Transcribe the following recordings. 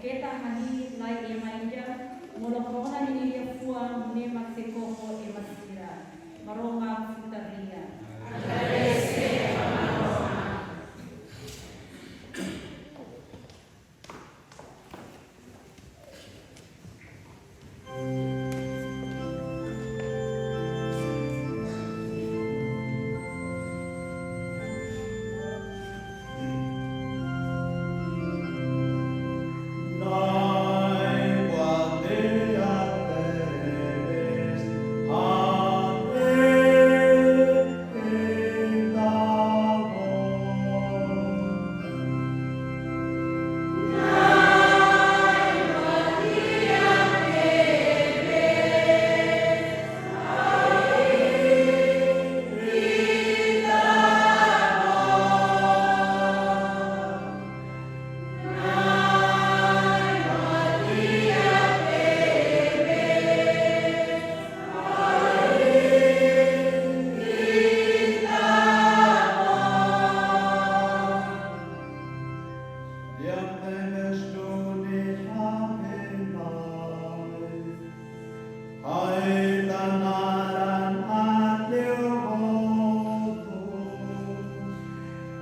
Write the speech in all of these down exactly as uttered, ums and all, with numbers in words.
Keta hahi'i lai ema ida, molok rona ninia liafuan, ne'e mak sei koko ema sira. Maromak futar lia. Hai tanaran atleu botu,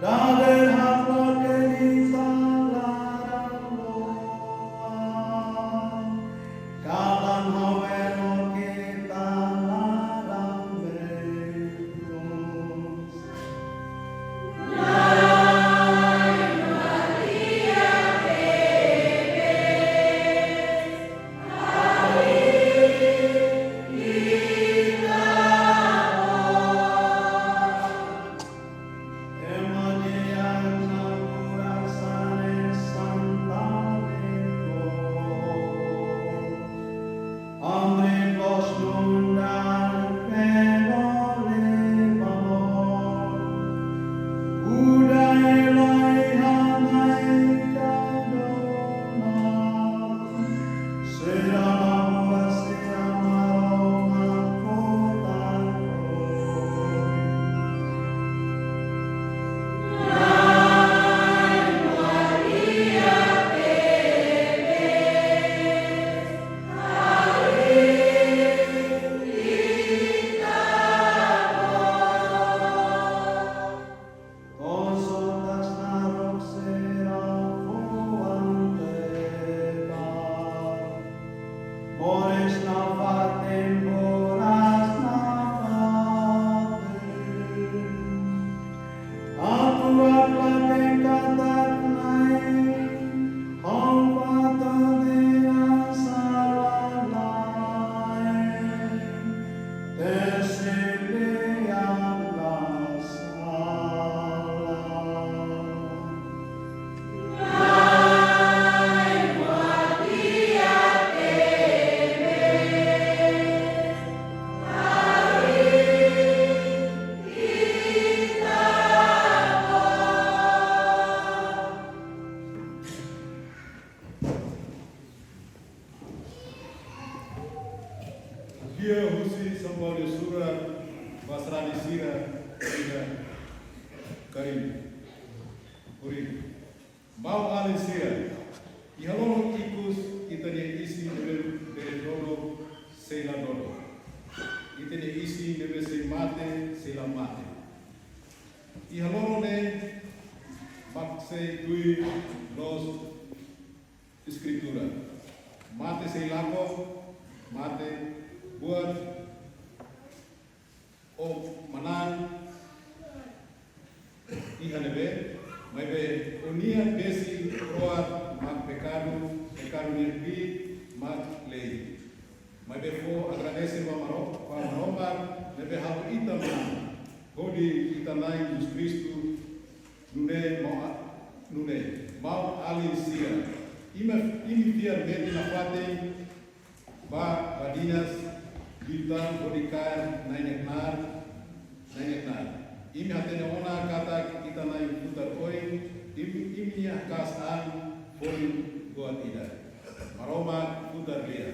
dader haplak ita laran loan, kalan hawero kita laran metus. Oso tas naruk sira fuan tebes. Moris nafatin buras nafatin. Atu aplak katak Na'i, ha'u fó tiha sala-na'in, tesi lian la sala. Lia husi São Paulo sura ba sarani sira ida karim. Uri. Maun-alin sira, iha loron ikus ita-nia isin ne'ebé bele dodo sei la dodo. Ita-nia isin ne'ebé sei mate sei la mate. Iha loron ne'e mak sei tuir loos Eskritura. Mate sei lakon, mate buat, o manán iha ne'ebé, maibé o-nia besi kro'at mak pekadu, pekadu nia kbiit mak lei. Maibé fó agradese ba Maro-, ba Maromak ne'ebé halo ita manán hodi ita Na'i Jesus Kristu, nune'e maun a-, nune'e, maun-alin sira. Imi, imi fiar metin nafatin ba badinas, liután hodi kaer Na'i nia knaar, Na'i nia knaar. Imi hatene ona katak ita Na'i futar oin, imi, imi-nia haka'as an folin buat ida. Maromak futar lia.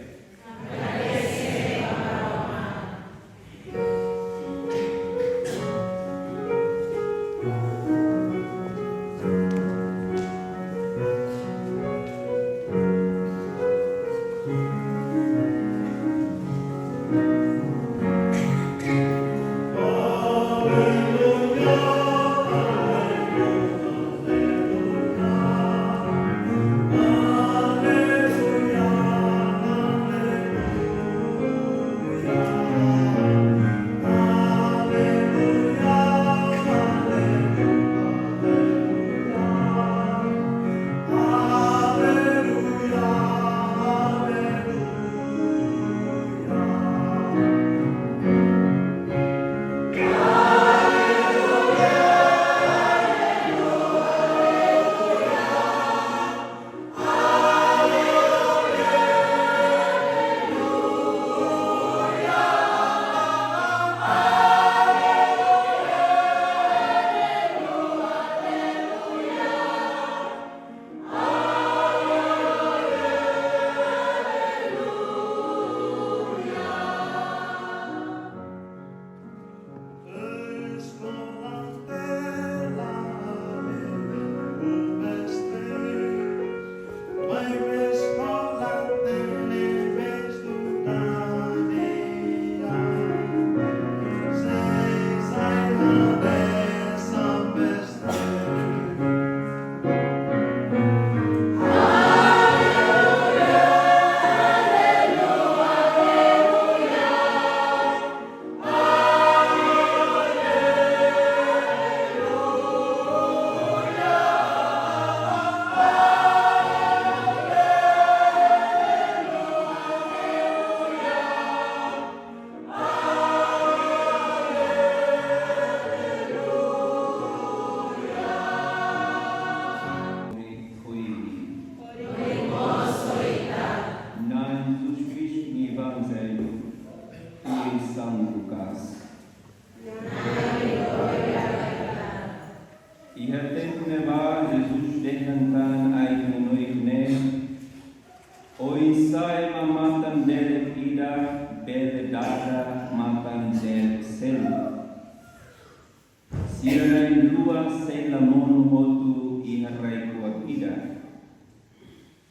Sei la monu hotu iha rai-kuak ida.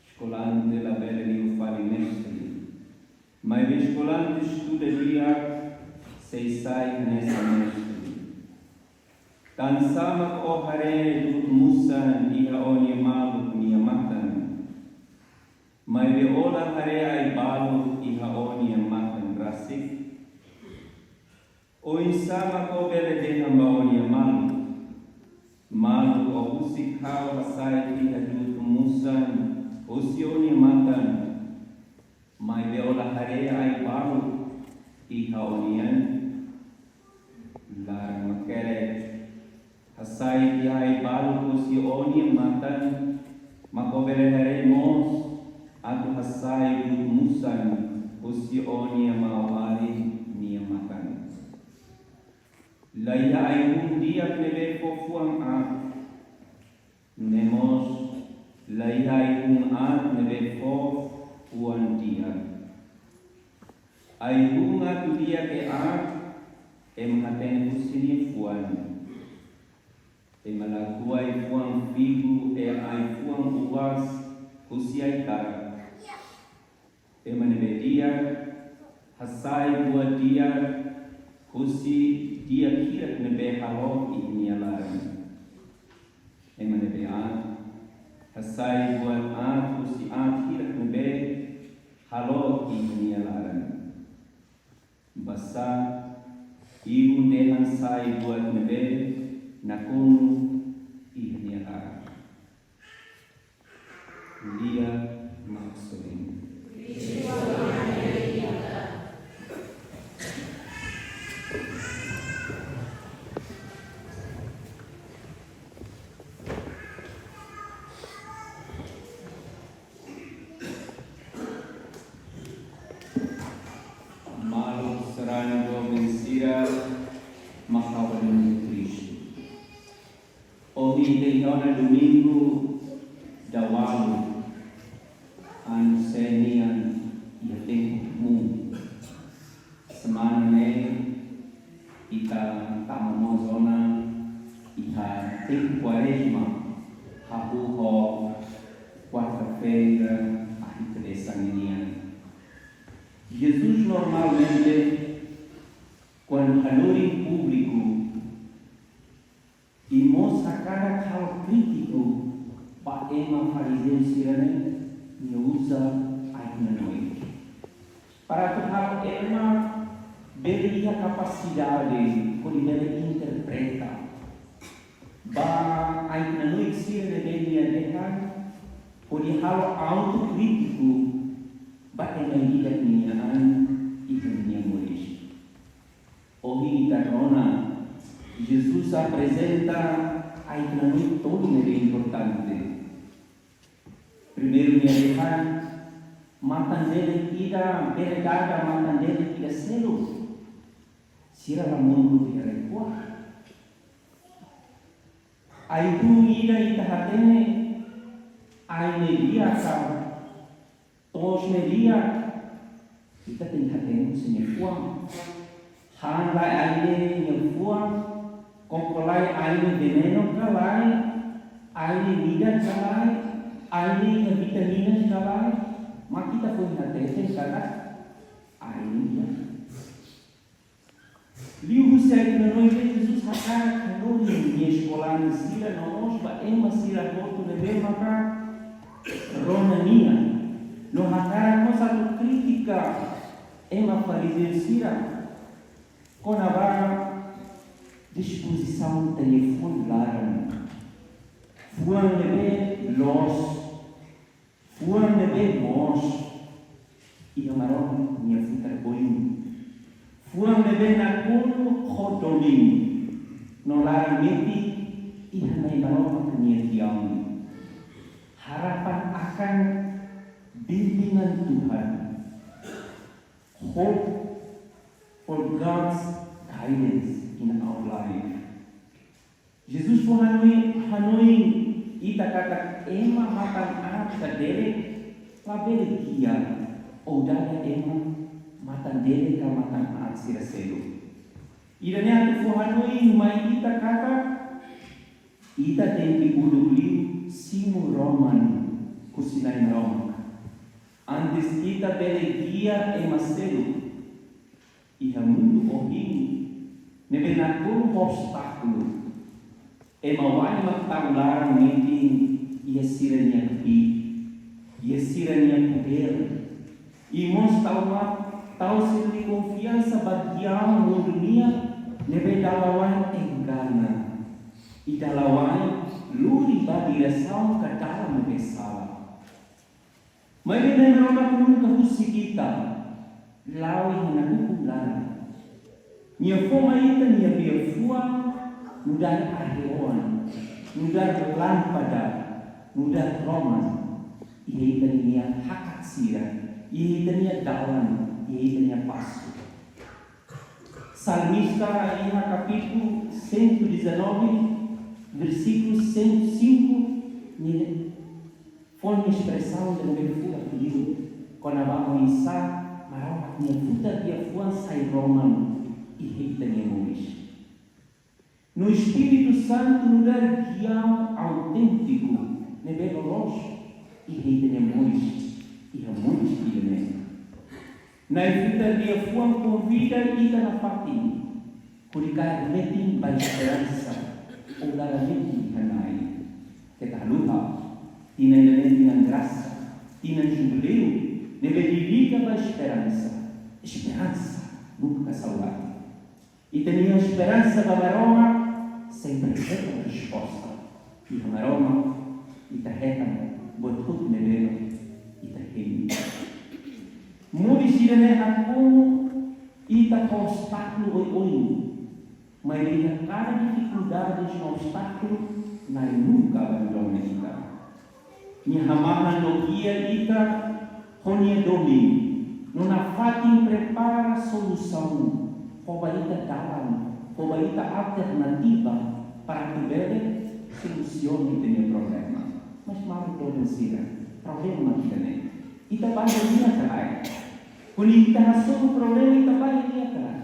Eskolante labele liu fali mestre. Maibé eskolante estuda di'ak sei sai hanesan mestre. Tansá mak ó haree du'ut-musan iha ó-nia maluk nia matan, maibé ó la haree ai-baluk iha ó-nia matan rasik? Oinsá mak ó bele dehan ba ó-nia maluk: Maluk, ó husik ha'u hasai tiha du'ut-musan husi ó-nia matan, maibé ó la haree ai-baluk iha ó-nian? Laran makerek, hasai tiha ai-baluk husi ó-nia matan, mak ó bele haree mós atu hasai du'ut-musan husi ó-nia maun-alin nia matan. La iha ai-hun di'ak ne'ebé fó fuan aat, nune'e mós la iha ai-hun aat ne'ebé fó fuan di'ak. Ai-hun atu di'ak ka aat, ema hatene husi nia fuan. Ema la tuai fuan figu ka ai-fuan uvas husi ai-tarak. Ema ne'ebé di'ak, hasai buat di'ak husi di'ak hirak ne'ebé halo iha nia laran. Ema ne'ebé aat, hasai buat aat husi aat hirak ne'ebé halo iha nia laran. Basá, ibun dehan sai buat ne'ebé nakonu iha nia laran. Lia mak sorin. Maluk sarani doben sira, mak ha'u-nia Kristu. Ohin ita iha ona domingu daualu, anu C nian iha tempu komún. Semana ne'e ita tama mós ona iha tempu Kuarezma, hahú ho kuarta-feira ahi keresan nian. Jesus normalmente, kuandu hanorin públiku, i mós hakarak halo krítiku ba ema farizeu sira-ne'e, nia uza ai-knanoik. Para atu halo ema bele iha kapasidade hodi bele interpreta ba ai-knanoik sira ne'ebé nia dehan, hodi halo autokrítiku ba ema ida-idak nian iha nia moris. Ohin ita rona, Jesus aprezenta ai-knanoik tolu ne'ebé importante. Primeiru, nia dehan, matan-delek ida bele dada matan-delek ida seluk. Sira la monu iha rai-kuak. Ai-hun ida ita hatene, ai ne'e di'ak ka to'os ne'e di'ak, ita tenke hatene husi nia fuan. Han lai ai ne'e nia fuan, koko lai ai ne'e venenu ka lae, ai ne'e midar ka lae, ai ne'e iha vitaminas ka lae, mak ita foin hateten katak ai ne'e di'ak. Liuhusi ai-knanoik ne'e, Jesus hakarak hanorin nia eskolante sira no mós ba ema sira hotu ne'ebé maka rona nia. No hakarak mós atu kritika ema farizeu sira kona-ba dispozisaun tayefun laran. Fuan ne'ebé loos, fuan ne'ebé moos iha Maromak nia futar oin. Fuan ne'ebé nakonu ho domin no laran metin iha Na'i Maromak nia kiaun. Harapan akan bimbingan Tuhan. Hope for God's guidance in our life. Jesus fó hanoin, hanoin ita katak ema matan-aat ka delek labele kiak ou dada ema matan-delek ka matan-aat sira seluk. Ida-ne'e atu fó hanoin mai ita katak Ita tenke uluk liu simu roman husi Nai Maromak, antes ita bele gia ema seluk iha mundu ohin ne'ebé nakonu ho obstákulu. Ema wa'in mak tau laran metin iha sira-nia kbiit, iha sira-nia podér. I mós tau mak tau sira-nia konfiansa ba giaun mundu nian ne'ebé dala wa'in engana. I dala wa'in lori ba diresaun ka dalan ne'ebé sala. Maibé Nai Maromak nunka husik ita la'o iha nakukun laran. Nia fó mai ita nia liafuan nu'udar ahi-oan, nu'udar lánpada, nu'udar roman iha ita-nia hakat sira, iha ita-nia dalan, iha ita-nia pasu. Salmista iha kapítulu cento e dezanove, versíkulu cento e cinco, nia fó nia espresaun ida ne'ebé furak liu kona-ba oinsá Maromak nia futar liafuan sai roman iha ita-nia moris. No Espíritu Santu nu'udar giaun auténtiku ne'ebé loloos iha ita-nia moris, iha moris ida-ne'e. Nai futar liafuan konvida ita nafatin hodi kaer metin ba esperansa, ou laran metin iha Nai. Keta haluha, tinan ida-ne'e tinan grasa, tinan jubileu, ne'ebé dedika ba esperansa. Esperansa nunka saurati. Ita-nia esperansa ba Maromak sempre hetan resposta. Iha Maromak ita hetan buat hotu ne'ebé ita hein. Moris ida-ne'e nakonu ita ho obstákulu oioin. Maibé iha kada difikuldade no obstákulu, Nai nunka abandona ita. Nia hamahan no gia ita ho nia domin, no nafatin prepara solusaun, fó ba ita dalan, fó ba ita alternativa para atu bele solusiona ita-nia problema. Mas maluk doben sira, problema ida-ne'e, ita bá iha nia ka lae? Kuandu ita hasoru problema, ita bá iha nia ka lae?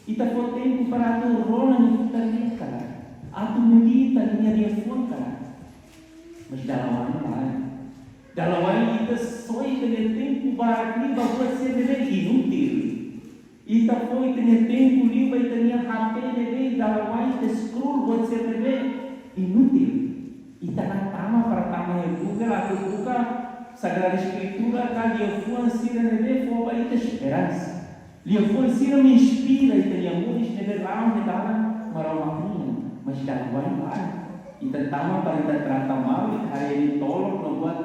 Ita fó tempu para atu rona nia futar lia ka lae, atu medita nia liafuan ka lae? Mas dala wa'in lae. Dala wa'in ita soi ita-nia tempu barak liu ba buat sira ne'ebé inútil. Ita fó ita-nia tempu liu ba ita-nia H P ne'ebé dala wa'in ita scroll buat sira ne'ebé inútil. Ita la tama para tama iha Google atu buka Sagrada Eskritura ka liafuan sira ne'ebé fó ba ita esperansa. Liafuan sira ne'ebé inspira ita-nia moris ne'ebé la'o iha dalan Maromak nian, mas dala wa'in lae. Ita tama para ita trata malu, ita haree nia tolok no buat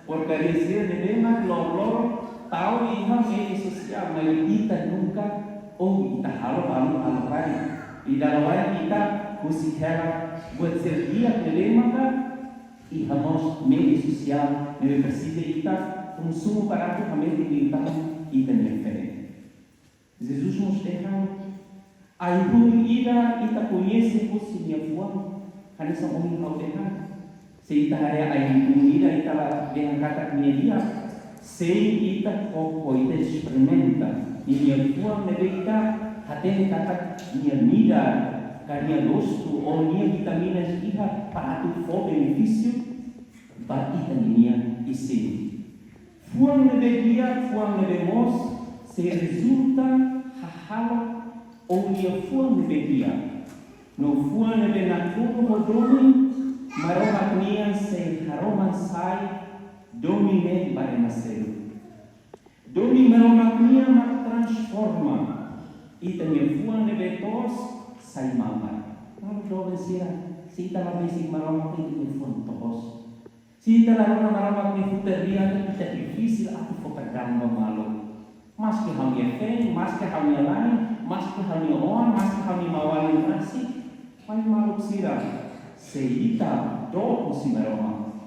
porkaria sira ne'ebé mak loroloron tau iha média sosiál, maibé ita nunka ohin ita halo balu halo karik. I dala wa'in ita husik hela buat sira di'ak ne'ebé maka iha mós média sosiál ne'ebé presiza ita konsumu para atu hametin liután ita-nia fé. Jesus mós dehan, ai-hun ida ita koñese husi nia fuan, hanesan ohin ha'u dehan. Se ita haree ai-hun ida ita la dehan katak nia di'ak, se ita koko ita esperimenta ninia fuan ne'ebé ita hatene katak nia midar ka nia gostu ou nia vitaminas iha para atu fó benefísiu ba ita ninia isin. Fuan ne'ebé di'ak, fuan ne'ebé moos, sei rezulta hahalok ou liafuan ne'ebé di'ak. No fuan ne'ebé nakonu ho domin Maromak nian sei haroman sai domin ne'e ba ema seluk. Domin Maromak nian mak transforma ita-nia fuan ne'ebé toos sai mamar. Maluk doben sira, se ita la besik Maromak, ita-nia fuan toos. Se ita la rona Maromak nia futar lia, ita difisil atu fó perdaun ba maluk. Maski ha'u-nia feen, maski ha'u-nia la'en, maski ha'u-nia oan, maski ha'u-nia maun-alin rasik, maibé maluk sira, se ita dook husi Maromak,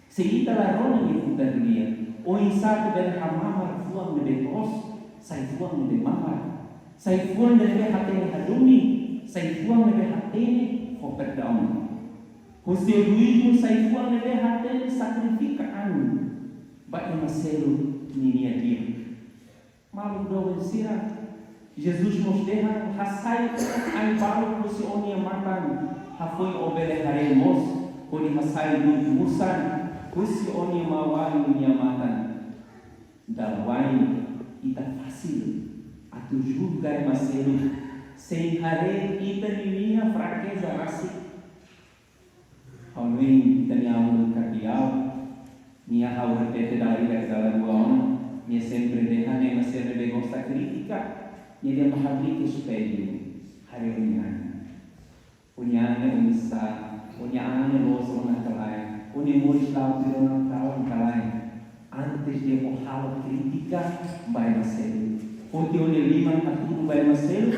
se ita la rona nia futar lia, oinsá atu bele hamamar fuan ne'ebé toos sai fuan ne'ebé mamar, sai fuan ne'ebé hatene hadomi, sai fuan ne'ebé hatene fó perdaun. Husi egoízmu sai fuan ne'ebé hatene sakrifika an ba ema seluk ninia di'ak. Maluk doben sira, Jesus mós dehan, hasai ai balu husi ó-nia matan, Hafoin ó bele haree mós, hodi hasai lun musan husi ó-nia maun-alin nia matan. Dala barak ita fasil atu julga ema seluk, sein haree ita-nia frakeza rasik. Ha'u hanoin ita-nia amu kardeál, nia ha'u repete dala ida ka dala rua ona, nia sempre dehan ema sira ne'ebé gosta kritika, nia dehan bá habriga espellu, haree ó-nia an. Ó-nia an ne'e oinsá, ó-nia an ne'e loos ona ka lae, ó-nia moris la'o tuir ona kalan ka lae. Antes de ó halo kritika ba ema seluk, foti ó-nia liman hatudu ba ema seluk,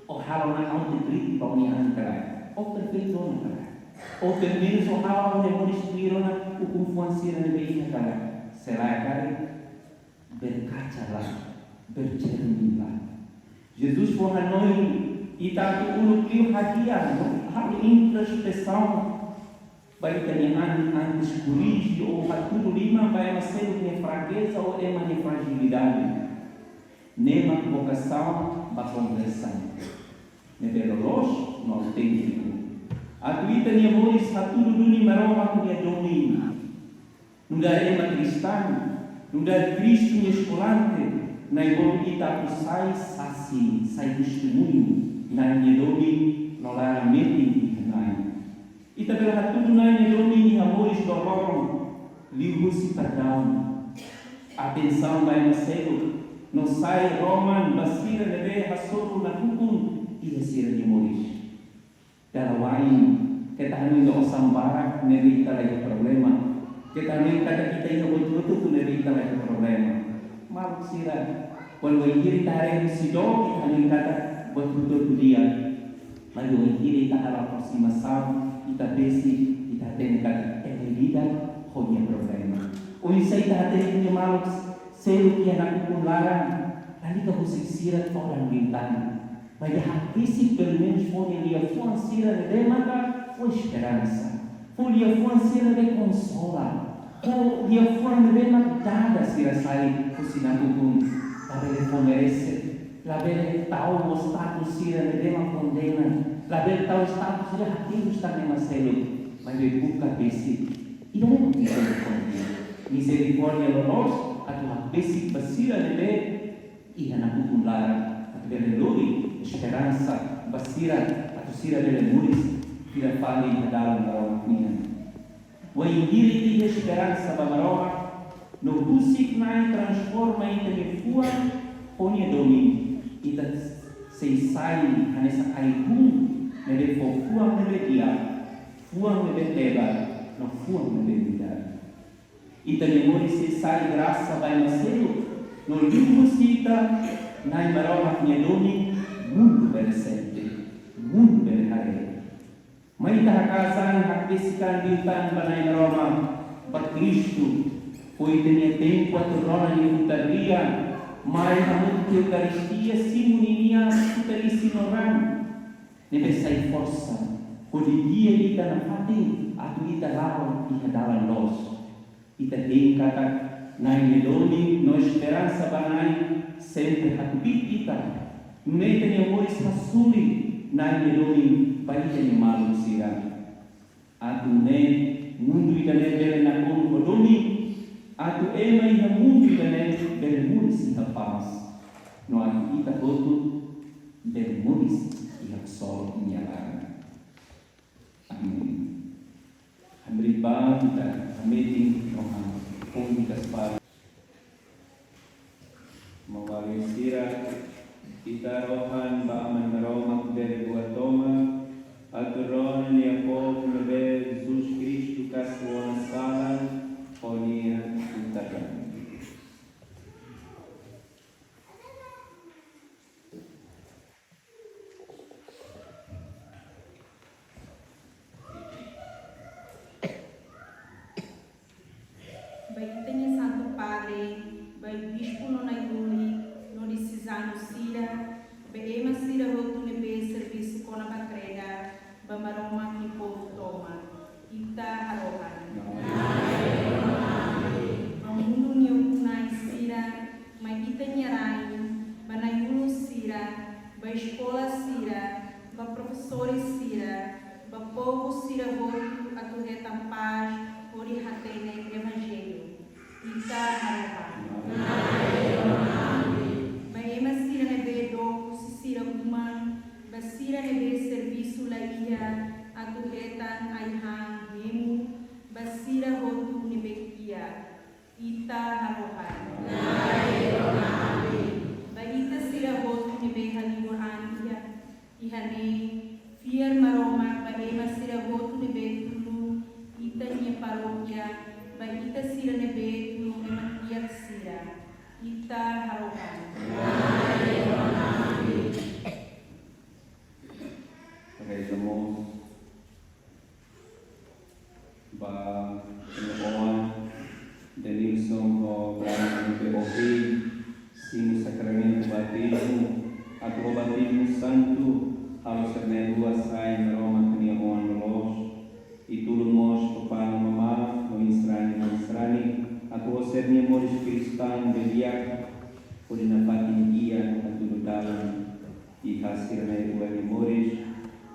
ó halo ona autokrítika ba ó-nia an ka lae. Ó perfeitu ona ka lae? Ou pelumenus ó halo ó-nia moris tuir ona ukun-fuan sira ne'ebé iha ka lae? Se lae karik, berkacalah, bercerminlah. Jesus fó hanoin ita atu uluk liu hadi'a no halo introspesaun ba ita-nia an antes korrije ou hatudu liman ba ema seluk nia frakeza ou ema nia frajilidade. Ne'e mak vokasaun ba konversaun ne'ebé loloos no auténtiku. Atu ita-nia moris hatudu duni Maromak nia domin. Nu'udar ema kristaun, nu'udar Kristu nia eskolante, Na'i bolu ita atu sai sasin, sai testemuñu Na'i nia domin no laran metin iha Na'i. Ita bele hatudu Na'i nia domin iha moris loroloron, liuhusi perdaun, atensaun ba ema seluk, no sai roman ba sira ne'ebé hasoru nakukun iha sira-nia moris. Dala barak, keta hanoin osan barak ne'ebé ita la iha problema. Keta hanoin katak ita iha buat hotu-hotu ne'ebé ita la iha problema. Maluk sira, kuandu bainhira ita haree husi dook, ita hanoin katak buat hotu-hotu di'ak. Maibé bainhira ita halo aprosimasaun, ita besik, ita hatene katak ema ida ho nia problema. Oinsá ita hatene ita-nia maluk seluk iha nakukun laran, lalika husik sira todan liután. Maibé hakbesik pelumenus fó nia liafuan sira ne'ebé maka fó esperansa. Fó liafuan sira ne'ebé konsola. Fó liafuan ne'ebé mak dada sira sai husi nakukun. Labele fó merese. Labele tau mós status sira ne'ebé mak kondena. Labele tau status sira hakerek tan ema seluk. Maibé buka besik ida-ne'e mak mizerikórdia. Mizerikórdia loloos atu hakbesik ba sira ne'ebé iha nakukun laran, atu bele lori esperansa ba sira, atu sira bele moris fila fali iha dalan Maromak nian. Wainhira ita iha esperansa ba Maromak, no husik Na'i transforma ita-nia fuan ho nia domin, ita sei sai hanesan ai-hun ne'ebé fó fuan ne'ebé di'ak, fuan ne'ebé tebal, no fuan ne'ebé midar. Ita-nia moris sei sai grasa ba ema seluk, no liuhusi ita, Na'i Maromak nia domin, mundu bele sente, mundu bele haree. Mai ita haka'as an, hakbesik an liután ba Na'i Maromak, ba Kristu, fó ita-nia tempu atu rona nia futar lia, mai hamutuk Eukaristia simu ninia futar isin no raan, ne'ebé sai forsa hodi gia ita nafatin atu ita la'o iha dalan loos. Ita hein katak Na'i nia domin no esperansa ba Na'i sempre hakbiit ita. Nune'e ita-nia moris hasoru Na'i nia domin ba ita-nia maluk sira. Atu nune'e mundu ida-ne'e bele nakonu ho domin, atu ema iha mundu ida-ne'e bele moris iha pás, no atu ita hotu bele moris iha ksolok nia laran. Amen. Hamriik bá ita hametin rohan, foun hikas para. Maun-alin sira, ita rohan ba Aman Maromak bele buat tomak, atu rona nia povu ne'ebé Jesus Kristu kasu ona sala, ho nia futar raan. Ba ita-nia Santu Padre, ba Bispu no Na'i-Uluk, no diosezanu sira, ba ema sira hotu ne'ebé servisu kona-ba kreda, ba Maromak nia povu tomak, ita harohan. Ba mundu nia ukun-na'in sira, mai ita-nia rain, ba na'i-ulun sira, ba eskola sira, ba profesores sira, Ba povu sira hotu atu hetan pás hodi hatene Evanjellu. Ita harohan. Ba ema sira ne'ebé dou husi sira uma, ba sira ne'ebé servisu la iha atu hetan ai-han hemu, ba sira hotu ne'ebé kiak. Ita harohan. Ba ita sira hotu ne'ebé halibur an iha, iha ne'e, fiar Maromak ba ema sira hotu ne'ebé tulun ita-nia parókia, ba ita sira ne'ebé tulun ema kiak sira. Ita harohan. Reza mós ba nia oan Denilson ho Brahma ne'ebé ohin simu sakramentu batizmu, atu ho batizmu santu, halo sira na'in-rua sai Maromak nia oan loloos. I tulun mós papá no mamá, no sarani, no sarani, atu ho sira-nia moris kristaun di'ak, hodi nafatin di'ak, atu dalan iha sira na'in-rua nia moris.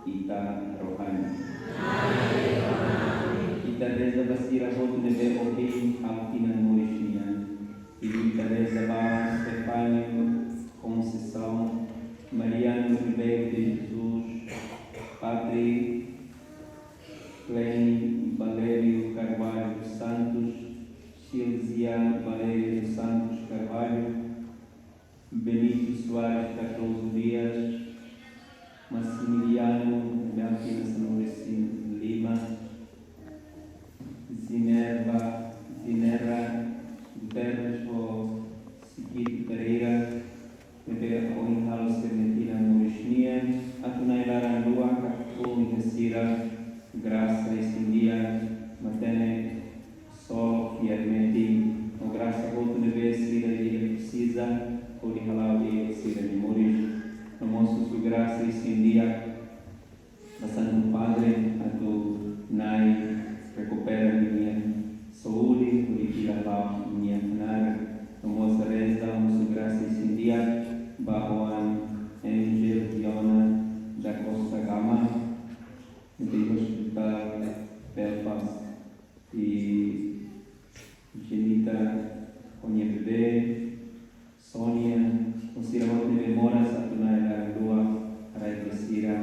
Ita harohan. Ita reza ba sira hotu ne'ebé ohin halo tinan moris nian. Ita reza ba Stefânio Conceição, Mariano Ribeiro de Jesus, Padre Clem Valério Carvalho dos Santos, Silzia Valério dos Santos Carvalho, Benito Soares Cardoso Dias, Maximiliano Belchinas Morrison Lima, Zinerva, Zinera Guterres ho Siquito Pereira, ne'ebé ohin halo sira-nia tinan moris nian, atu Na'i laran-luak hakfoun iha sira grasa isin-di'ak, matenek, solo, fiar-metin, no grasa hotu ne'ebé sira ida-idak presiza, hodi hala'o di'ak sira-nia moris. No mós husu grasa isin-di'ak ba Santu Padre atu Na'i rekupera ninia saúde, hodi fila ba ninia knaar. No mós reza husu grasa isin-di'ak ba oan Angel Diona da Costa Gama, ne'ebé iha ospitál Belfast, i Jenita ho nia bebé, Sónia, no sira hotu ne'ebé moras atu Na'i laran-luak haraik ba sira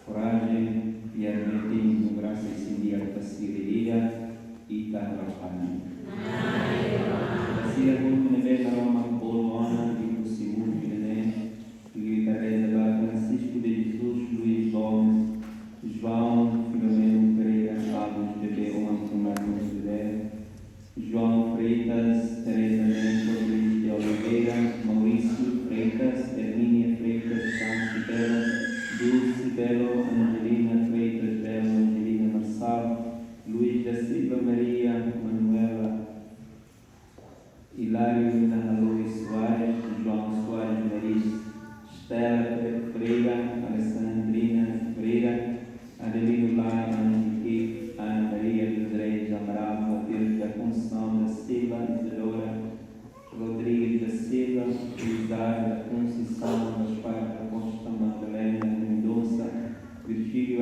korajen, fiar-metin no grasa isin-di'ak ba sira ida-idak. Ita harohan. Ba sira hotu ne'ebé Maromak bolu ona liuhusi mundu ida-ne'e, ita reza ba Francisco de Jesus Luís Gomes, João Filomeno Pereira Alves, bebé oan Renato José, João Freitas, Teresa Neto, Luís de Oliveira, Maurício Freitas, Hermínia Freitas, Santos Belo, Dulce Belo, Angelina Freitas Belo, Angelina Marçal, Luís da Silva, Maria Manuela, Hilário Nahaloi Soares, João Soares Maris, Stella Pereira, Alessandrina Pereira, Adelino Lai, Anjo Henrique, Ana Maria dos Reis Amaral, Matheus da Conceição da Silva, Isidora Rodrigues da Silva, Luizara da Conceição, Gaspar da Costa, Madalena Mendonça, Virgílio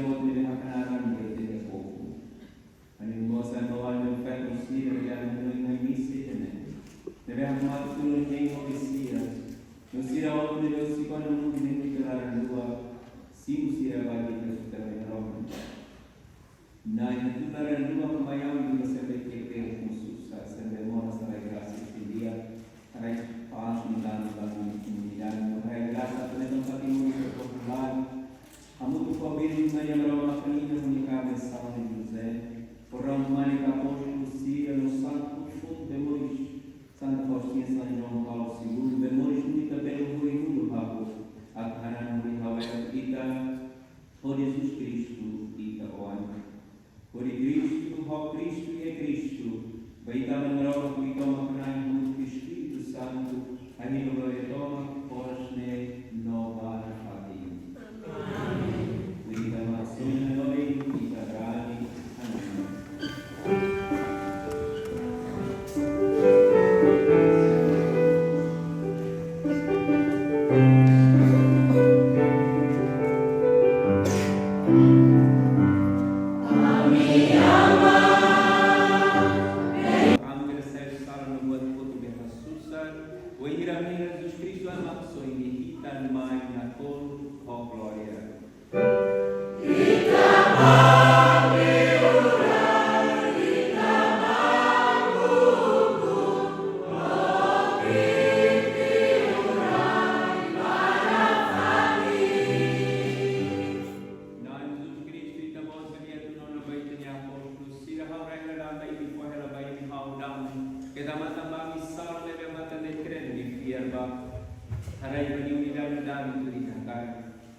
Ne'ebé haknaran iha povu. Ha'u-nia irmaun no ha'u-nia feton sira ne'ebé hanoin iha misa ne'e, ne'ebé hakmatek tun iha Mesias, no sira hotu ne'ebé husik ona mundu ne'e husi laran-luak, simu sira ba ita-nia Na'i. Na'i, tuir laran-luak mai ami, ita sempre kepeng, husu sa, sempre moras rai grasa ida-ne'e, rai pás no dame ba ami, no rai grasa atu lori patrimóniu popular. Hamutuk ho Virjen Maria Maromak, Rainha, ho nia kaben São José, ho Rohan Mane, apóstolu sira no santu hotu, bele moris, Santa Faustina, São João Paulo segundo, bele moris no ita, bele hodi mundu hahú, atu hanan hodi hawai ita, ho Jesus Kristu ita-nia Oan. Hodi Kristu, ho Kristu, iha Kristu, ba ita Aman Maromak, ita Maromak Na'i, hamutuk ho Espíritu Santu, hahi'i no glória tomak, oras ne'e no ba nafatin. Amen. Hodi ita mak soin hanoin, ita rani hanoin. Ami agradese sala no buat hotu ne'ebé hasoru, wainhira ami Jesus Kristu Aman, soin ita mai nakonu ho glória. Na'i Jesus Kristu, ita mós envia atu nona ba ita-nia apóstolu sira, ha'u rai hela ba imi, fó hela ba imi ha'u-nia dame. Keta matan ba ami sala, maibé matan de'it keren ne'ebé fiar ba. Haraik ba imi unidade dame tuir ita-nia kaben.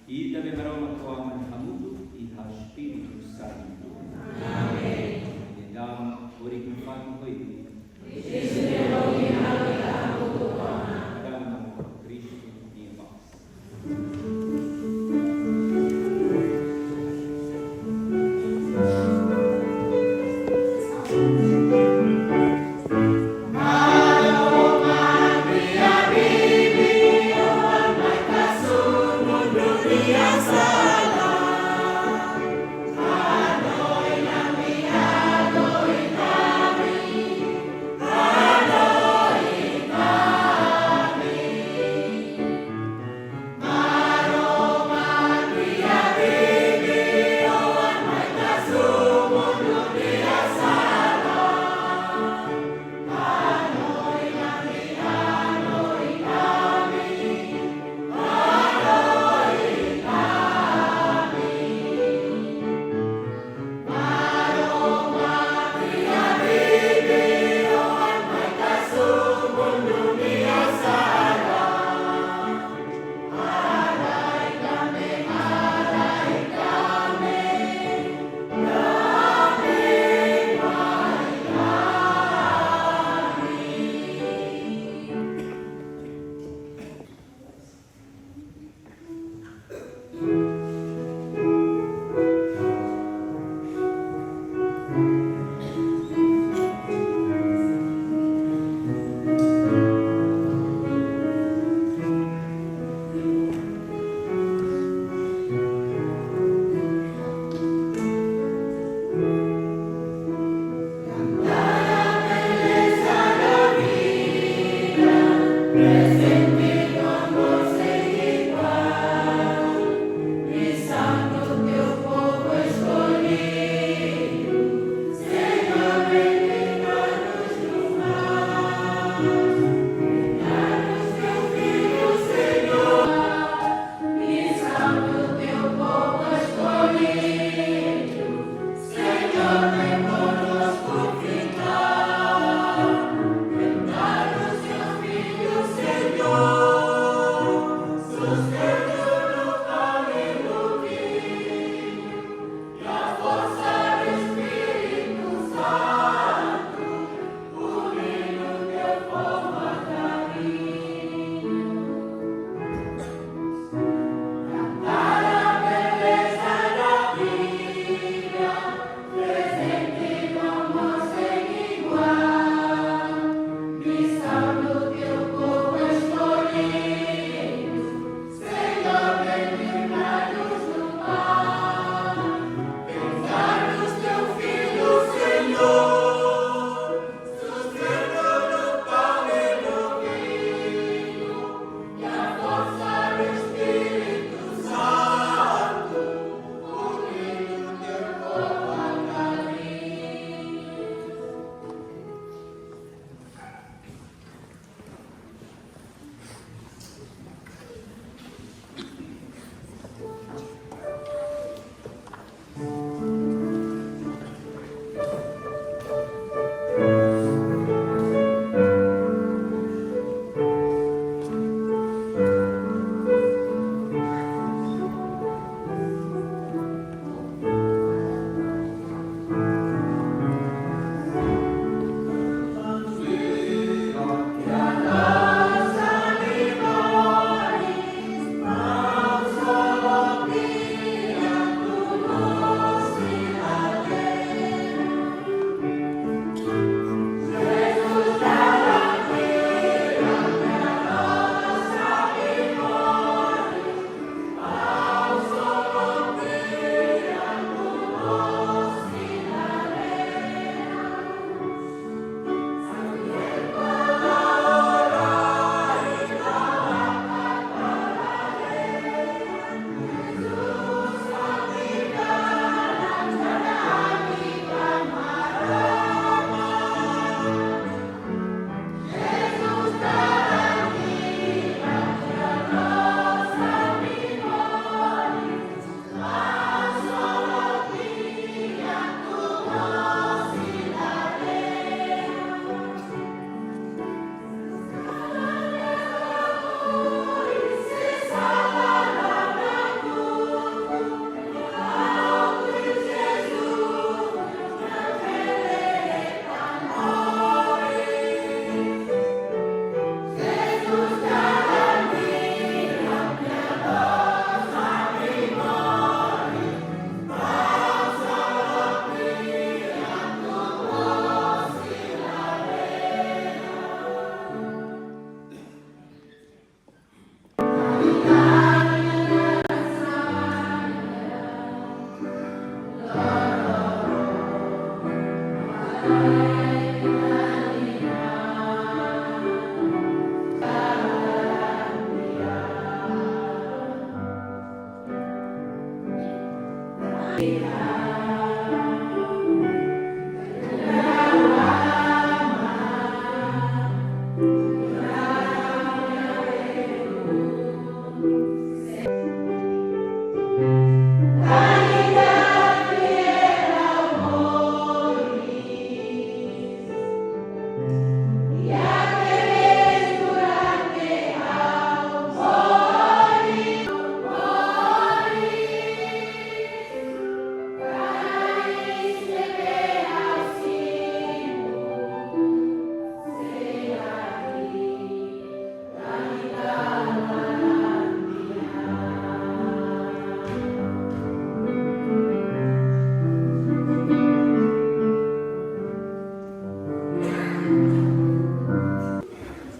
Ita be Maromak Aman hamutuk, iha Espíritu Santu. Amen. Ita dame, hodi kompartilha ho imi. Dame Kristu nia pás.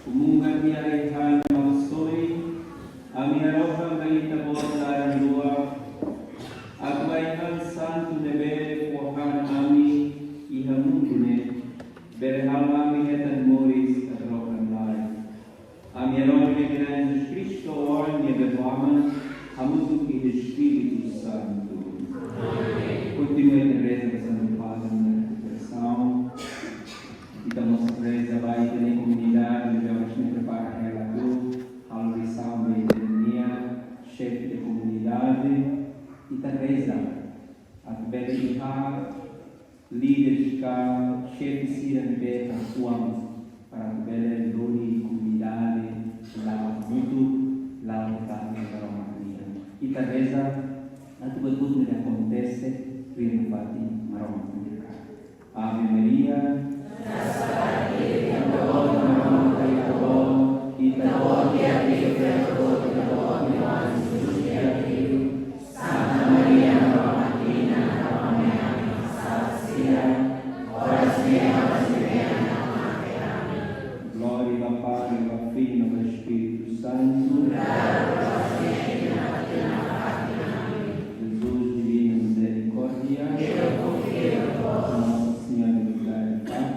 Komunga tiha ai-han maluk sorin, ami harohan ba Ita-Boot laran-luak, atu ai-han santu ne'ebé fó han ami iha mundu ne'e, bele halo ami hetan moris ka troka nilai. Ami harohan iha naran Jesus Kristu, Ó-nia Bebé Aman, hamutuk ho Espíritu Santu. Kontinua ita reza ba Santu Padre nia intersesaun. Ita mós reza ba ita-nia komunidade, ne'ebé ohin ne'e prepara hela atu halo orasaun ba ita-nia xefe de komunidade. Ita reza atu bele iha líder ka xefe sira ne'ebé atu atuasaun para atu bele lori komunidade la'o hamutuk, la'o dekat ho Maromak nian. Ita reza atu buat-buat ne'ebé akontese tuir nafatin Maromak nian. Ave Maria. Ita-Boot iha Ita-nia Santa Maria, Maromak nia Inan, roga mai ami hanesan sasán sira, oras ne'e no oras ne'ebé ami morre. Amen. Glória ba Padre, ba Filho, ba Espíritu Santu. Jesus, Divina Misericórdia. Nossa Senhora de Piedade.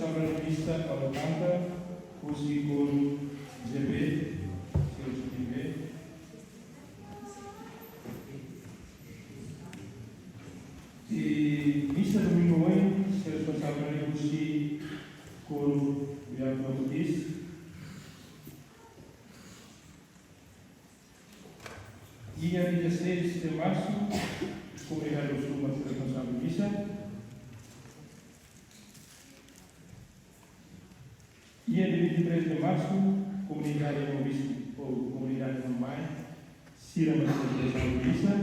Misa Alokanta, husi kóru G P, sira husi tim B. I misa domingu oin, sira responsavel husi kóru Beato Ortiz. Iha dia dezasseis de março, komunidade Oxum sira responsavel misa. Dia vinte e três de março, komunidade Maubista, ou komunidade Mamai, sira responsavel misa.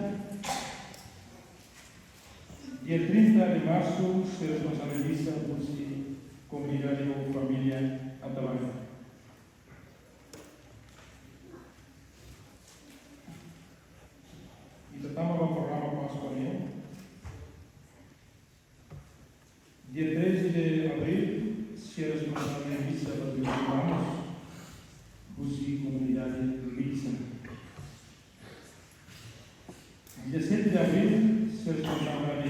Dia trinta de março, sira responsavel misa husi komunidade ou família Atabaque. Ita tama ba programa Páskua nian. Dia treze de abril, sira responsavel misa ba Domingu Ramos, husi komunidade Mitsa. Dia sete de abril, sira responsavel,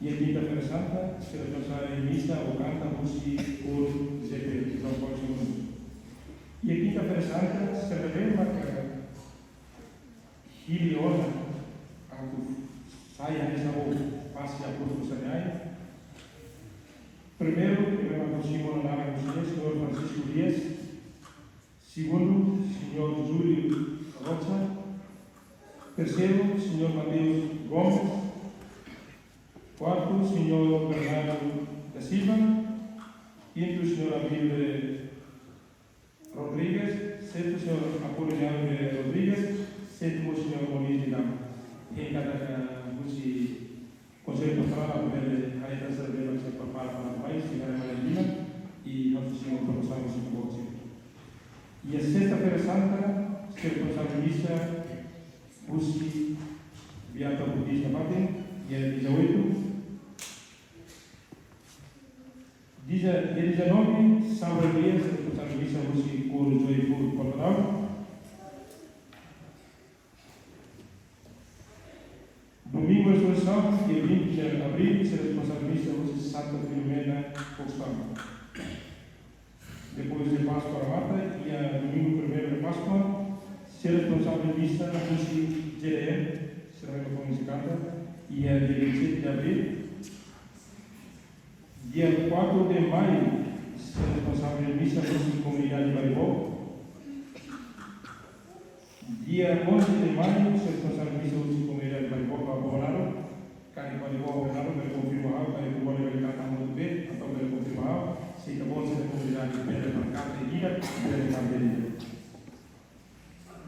iha Kinta-feira Santa, sira responsavel misa Alokanta husi kóru G P, João Paulo Segundo. Iha Kinta-feira Santa, sira lembra katak hili ona atu sai hanesan Apóstolu Santiago. Primeiru, irmaun Simão Nara José, señór Francisco Dias. Segundu, señór Júlio Rocha. Terseiru, señór Mateus Gomes. Kuartu, señór Bernardo da Silva. Kintu, señór Abílio Rodrigues. Sestu, señór Apolinário de Rodrigues. Sétimu, señór Moniz de Lama. Hein katak husi Konsellu Pastorál atu bele haree tan sira ne'ebé mak sei prepara para mai, sei haree mai lima, i ha'u sei simu para usar musik box. Iha Sesta-feira Santa, sira responsavel misa husi Beato Ortiz nafatin, iha dia dezoito. Dia, dia dezanove, Sábadu nian, sira responsavel misa husi kóru Joyful Portugal. Domingu Resureisaun, dia vinte de abril, sira responsavel misa husi Santa Filomena Foxton. Depois de Páskua remata, iha domingu primeiru de Páskua, sira responsavel misa husi G D M, sira lembra koñese kanta, iha dia vinte e sete de abril. Dia quatro de maio, sira responsavel misa husi komunidade Baribó. Dia onze de maio, sira responsavel misa husi komunidade Baribó, ba Bobonaro. Karik Baribó, Bobonaro, bele konfirma ha'u, karik Baribó bele kanta hamutuk bee, entaun bele konfirma ha'u. Se ita-boot sira komunidade bele kanta ida, bele kanta ida.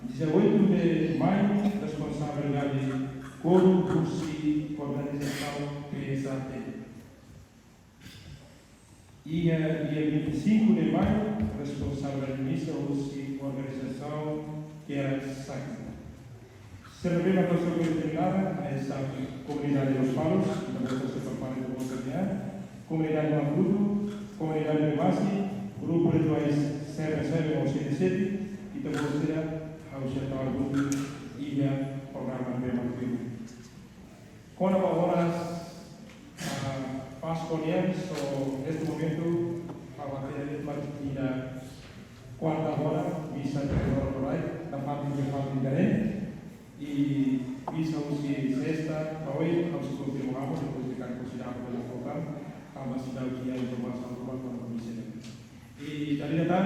Dezoito de maio, responsabilidade kóru husi organizasaun P S A T. Iha dia vinte e cinco de maio, responsavel misa husi organizasaun Kera Sakti. Sira ne'ebé mak ha'u sei determina, hanesan komunidade Lospalos, ita-boot sira prepara ita-boot sira-nia, komunidade Maputo, komunidade Bemasi, grupu rituais sete sete ou sete sete, ita-boot sira, ha'u sei tau grupu iha programa ne'ebé mak firme. Kona-ba oras, ah, Páskua nian, so, neste momento, ha'u hatene de'it mak iha kuarta hora, misa iha hora loraik, nafatin, nafatin karik. I misa husi sesta ba oin, ha'u sei konfirma ha'u, depois de kan konsidera pela kota, tanba seidauk iha informasaun ruma kona-ba misa ne'e. I dala ida tan,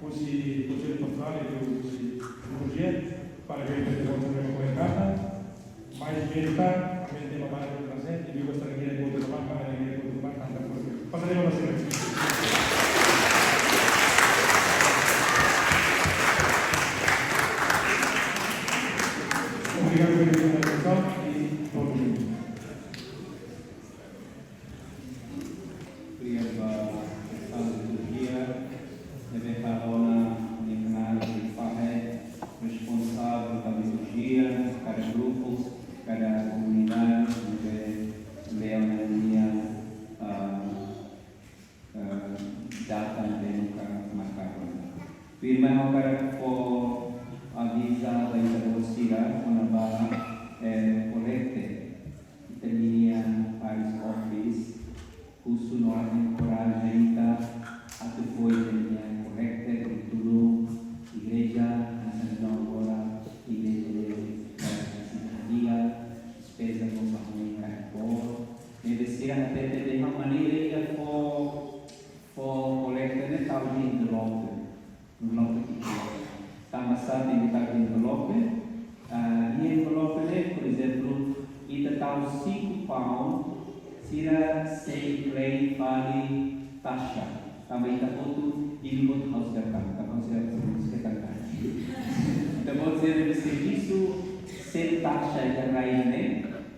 husi Konsellu Pastorál, i husi liturjia, parabéns ba ita-boot sira ne'ebé mak ko'alia kanta, mais bem tan, amen tema barak ita traze, i liu ba estrangeira enkontru ba, para estrangeira enkontru ba, kanta por. Pasa de novo, senhor. Obrigadu pela atensaun i bom domingu. Obrigadu ba liturjia, ne'ebé halo ona nia knaar nia fahe responsavel ba liturjia, kada grupu, kada komunidade, ne'ebé lori ona nia, ah, ah, data ne'ebé nunka markadu. Tuirmai ha'u hakarak fó avizu ba ita-boot sira, kona-ba, eh, kolekte, ita-nia parish office, husu no fali taxa. Tanba ita hotu, imi hotu ha'u sira tan, tanba ha'u sira tan, sira tan. Ita hotu sira servisu, sem taxa iha rai ne'e,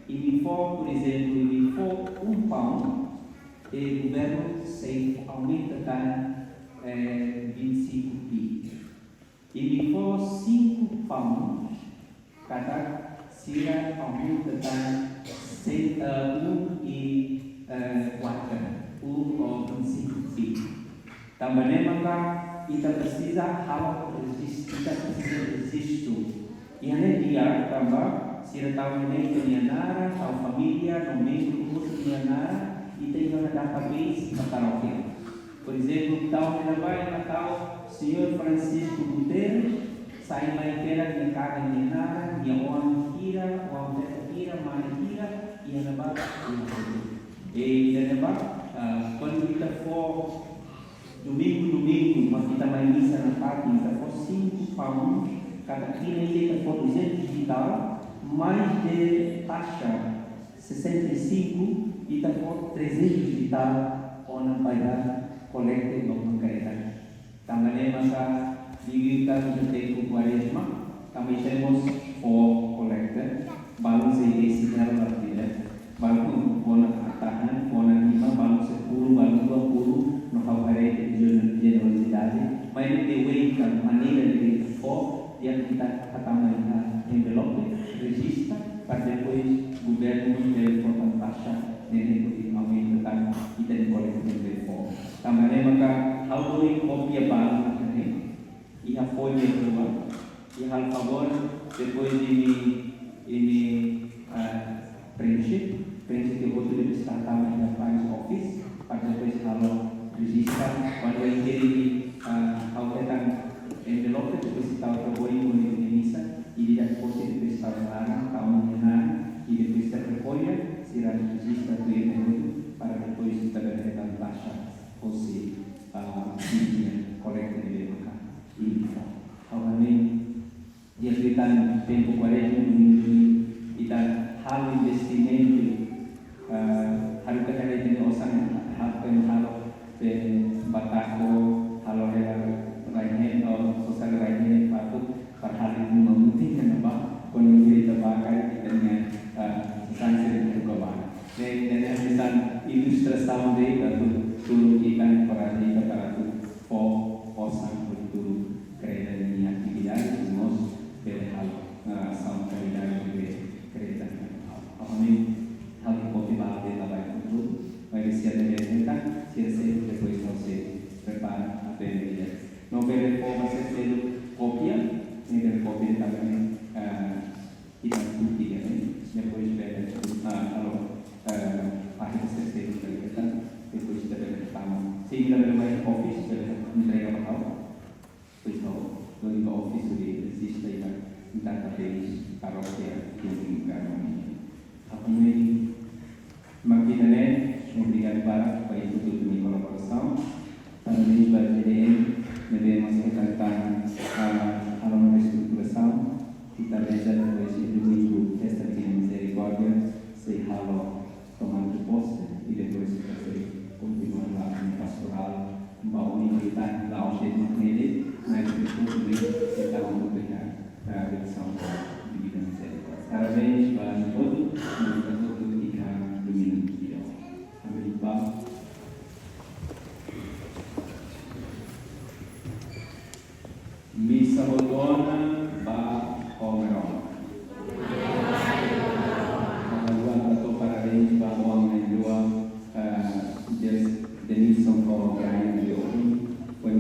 imi fó, por ezemplu, imi fó um pound, e governu sei aumenta tan, eh, vinte e cinco pi. Imi fó cinco pounds, katak sira aumenta tan se, eh, um e, eh, quatro, um ou vinte e cinco pi. Tanba ne'e maka ita presiza halo rejis-, ita presiza rejistu. Iha ne'e di'ak tanba sira tau iha ne'e ita-nia naran, tau família, no membru hotu nia naran, ita iha ona database iha parókia. Por ezemplu, tau iha ne'ebá ita tau Señór Francisco Guterres, sai mai kedas nia kaben nia naran, nia oan hira, oan-feto hira, mane hira, iha ne'ebá, iha ne'ebá. E iha ne'ebá, ah, kuandu ita fó domingu, domingu, mak ita mai misa nafatin, ita fó cinco pounds, katak tinan ida ita fó duzentos e tal, mais de taxa sessenta e cinco, ita fó trezentos e tal, ona ba iha kolekta no konkreta. Tanba ne'e maka liuliu ita iha tempu Kuarezma, tanba ita mós fó kolekta, balun sei desi hela la fila, balun fó ona tahan, fó ona lima, balun sepuluh, balun dua puluh, no ha'u haree ita-nia jenerosidade, maibé the way ka maneira de ita fó, di'ak ita hatama iha envelope, rejista, para depois governu bele fó tan taxa, ne'e hodi aumenta tan ita-nia kolekta ne'ebé fó. Tanba ne'e maka ha'u domin kópia balun ne'e, iha folha rua, i halo favór, depois imi, imi, ah, preenxe, preenxe tiha hotu, depois ita hatama iha parish office, para depois halo rejista, kuandu imi, ah, ha'u hetan envelope, depois ita tau iha boin, boin de misa, i ida foti, depois ita tau iha laran, tau iha laran, i depois ita rekolla, sira rejista tuir ne'e hotu, para depois ita bele hetan taxa, hosi, ah, imi-nia kolekta ne'ebé maka imi fó. Ha'u hanoin, di'ak liután tempu Kuarezma, domingu, domingu, ita halo investimentu, eh, haruka hela ita-nia osan, haruka hela halo, pe batako, halo hela rai-na'in, ou sosa rai-na'in, fatuk, para halo uma mutin, ne'ebá, kuandu ita bá karik ita-nia, eh, sasán sira haruka bá. Ne'e, ne'e, ne'e hanesan ilustrasaun de'it, atu tulun ita, enkoraja ita para atu fó osan, atu tulun kreda nia atividade, no mós bele halo, ah, asaun karidade ne'ebé kreda nia halo. Amen. Ha'u-nia kópia ba ita ba ita hotu. Maibé sira ne'ebé hetan, sira seluk, depois ha'u sei prepara, aprende ida. No bele fó ba sira seluk kópia, ne'e bele kópia tanba ne'e, ah, ita bukti ida-ne'e, depois bele, ah, halo, eh, fahe ba sira seluk, depois ita bele tama. Se ita bele mai office, bele entrega ba ha'u. Depois ha'u, hodi ba office de rejista iha database parókia de Domingo Carmo. Ha'u mai, mak ida-ne'e, obrigadu barak ba ita hotu nia kolaborasaun. Parabéns ba G D M, ne'ebé mós hetan tan, ah, halo ona reestruturasaun. Ita reza depois iha domingu, festa Divina Mizerikórdia, sei halo tomada de posse, i depois ita sei kontinua la'o nia pastorál, ba oin ita la'o de'it mak ne'e de'it, mas depois também ita vamos pegar a benção da Divina Mizerikórdia. Parabéns ba ita hotu, ita hotu iha domingu ida. Amen. Ba. Misa hotu ona ba Homeron. Ha'u hato'o parabéns ba oan na'in-rua, eh, Des-, Denilson ho Brian de Orin, foin